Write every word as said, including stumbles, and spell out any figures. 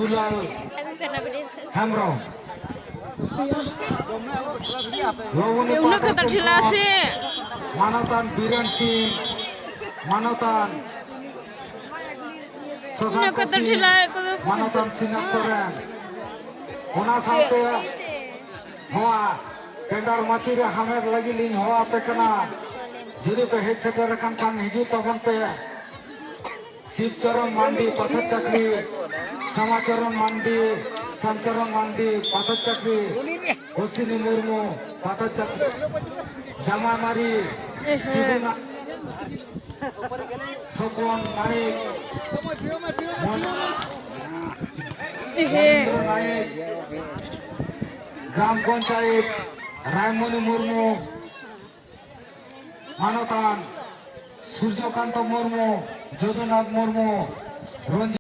ᱫᱩᱞᱟᱞ ᱦᱮᱢᱵᱨᱚᱢ, ᱞᱚᱵᱚᱱᱤ ᱩᱱᱟᱹᱜ ᱠᱟᱛᱮ ᱴᱷᱮᱞᱟ ᱥᱮ? ᱢᱟᱱᱚᱛᱟᱱ ᱵᱤᱨᱮᱱ ᱥᱤᱝ, ᱢᱟᱱᱚᱛᱟᱱ ᱥᱚᱥᱟᱝᱠ ᱩᱱᱟᱹᱜ ᱠᱟᱛᱮ ᱥᱤᱝ, ᱴᱷᱮᱞᱟ ᱠᱚᱫᱚ ᱢᱟᱱᱚᱛᱟᱱ ᱥᱤᱝᱜᱟᱛ ᱥᱚᱨᱮᱱ, ᱚᱱᱟ ᱥᱟᱶᱛᱮ ᱱᱚᱣᱟ ᱴᱮᱱᱰᱟᱨ ᱢᱟᱹᱪᱤ ᱨᱮ ᱦᱟᱢᱮᱴ ᱞᱟᱹᱜᱤᱫ ᱞᱤᱧ ᱦᱚᱦᱚ ᱟᱯᱮ ᱠᱟᱱᱟ᱾ ᱡᱩᱫᱤ ᱯᱮ ᱦᱮᱡ ᱥᱮᱴᱮᱨ ᱟᱠᱟᱱ ᱠᱷᱟᱱ ᱦᱤᱡᱩᱜ ᱛᱟᱵᱚᱱ ᱯᱮ᱾ ᱥᱤᱵᱪᱚᱨᱚᱱ ᱢᱟᱱᱰᱤ ᱯᱟᱛᱷᱚᱨ ᱪᱟᱠᱨᱤ, ᱥᱟᱢᱟᱪᱚᱨᱚᱱ ᱢᱟᱱᱰᱤ, ᱥᱟᱢᱪᱚᱨᱚᱱ ᱢᱟᱱᱰᱤ ᱯᱟᱛᱷᱚᱨ ᱪᱟᱠᱨᱤ, ᱚᱥᱤᱱᱤ ᱢᱩᱨᱢᱩ ᱯᱟᱛᱷᱚᱨ ᱪᱟᱠᱨᱤ, ᱡᱟᱢᱟᱢᱟᱨᱤ, ᱥᱤᱫᱩ ᱱᱟ-, ᱥᱚᱯᱚᱱ ᱢᱟᱱᱤᱠ, ᱢᱚᱱ-, ᱢᱚᱱᱤᱱᱫᱨᱚ ᱱᱟᱭᱮᱠ, ᱜᱨᱟᱢ ᱯᱚᱧᱪᱟᱭᱮᱛ ᱨᱟᱭᱢᱚᱱᱤ ᱢᱩᱨᱢᱩ, ᱢᱟᱱᱚᱛᱟᱱ ᱥᱩᱨᱡᱚᱠᱟᱱᱛᱚ ᱢᱩᱨᱢᱩ, ᱡᱚᱫᱩᱱᱟᱛᱷ ᱢᱩᱨᱢᱩ, ᱨᱚᱧᱡᱤᱛ